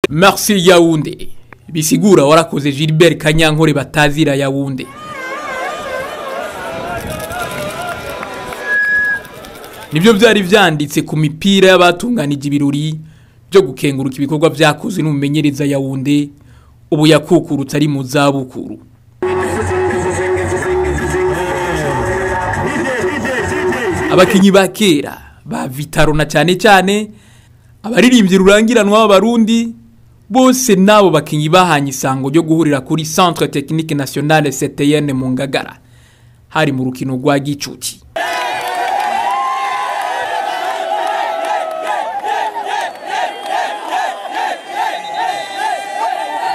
Merci Yaounde, bisigura warakoze Gilbert Kanyankore batazira Yaounde. Nibyo byari vyanditse ku mipira y'abatunganije ibirori byo gukenguruka ibikorwa vyakozwe n'umumenyereza Yaounde, ubu yakukurutse ari mu zabukuru. Abakinyi ba kera ba Vitaro na cyane cyane abaririmbyi rurangiranwa b'Abarundi bose nabo bakinyi bahanye isango ryo guhurira kuri Centre Technique Nationale CTN mu Ngagara, hari mu rukino rwa gicuti.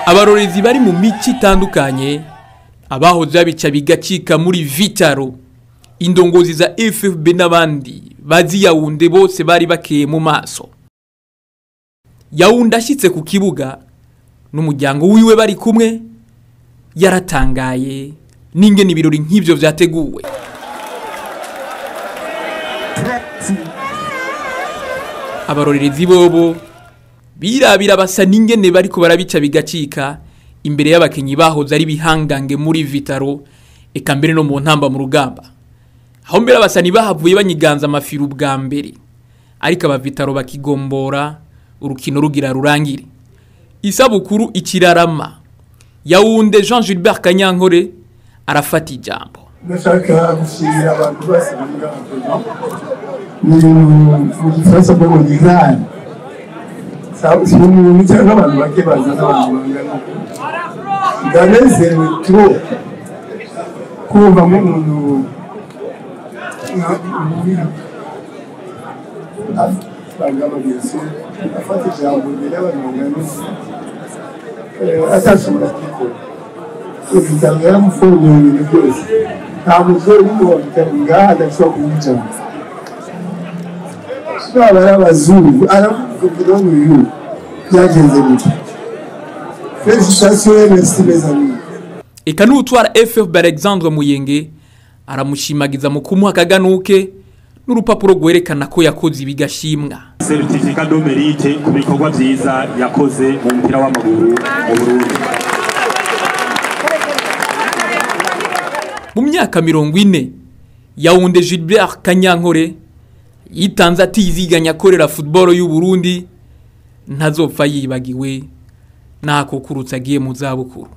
Abarorezi bari mu mici itandukanye, abahoze babica bigacika muri Vitaro, indongozi za FFB n'abandi bazi Yaounde bose bari bakeye mu maso. Yaounde ashitse ku kibuga n'umuryango wiwe bari kumwe, yaratangaye n'ingene ibirori nk'ivyo vyateguwe. Abarorerezi bobo birabira basa n'ingene bariko barabica bigacika imbere y'abakinyi bahoze ari bihangange muri Vitaro, eka mbere no mu ntamba mu rugamba. Aho mbere abasani bahavuye banyiganza amafiru bwa mbere, ariko aba Vitaro bakigombora urukino rugira rurangire. Isabukuru ikirarama, Yaounde Jean Gilbert Kanyankore arafata ijambo. Ndashaka gushimira abantu bose ni mu gifaransa bwo design. Si umuntu cyangwa abantu bake bazana abantu bangana. Ndanezerewe trop kumva nk'umuntu afata ijambo imbere y'abantu bangana atashobora kubikora. Vitaro yaramufunguye ibintu byose, nta mugore n'umugabo ngaha adashobora kunywa ijambo. Baba ari abazungu aravuga ngo uyu byagenze gute. Félicitations, merci mes amis. Eka n'utwara FFB Alexandre Muyenge aramushimagiza mu kumuha akaganuke n'urupapuro rwerekana ko yakoze ibigashimwa. Certificat de mérite ku bikorwa vyiza yakoze mu mupira w'amaguru mu Burundi. Mu myaka 40 Yaounde Gilbert Kanyankore yitanze atiziganya akorera football y'u Burundi, ntazopfa yibagiwe nako kurutsa agiye mu zabukuru.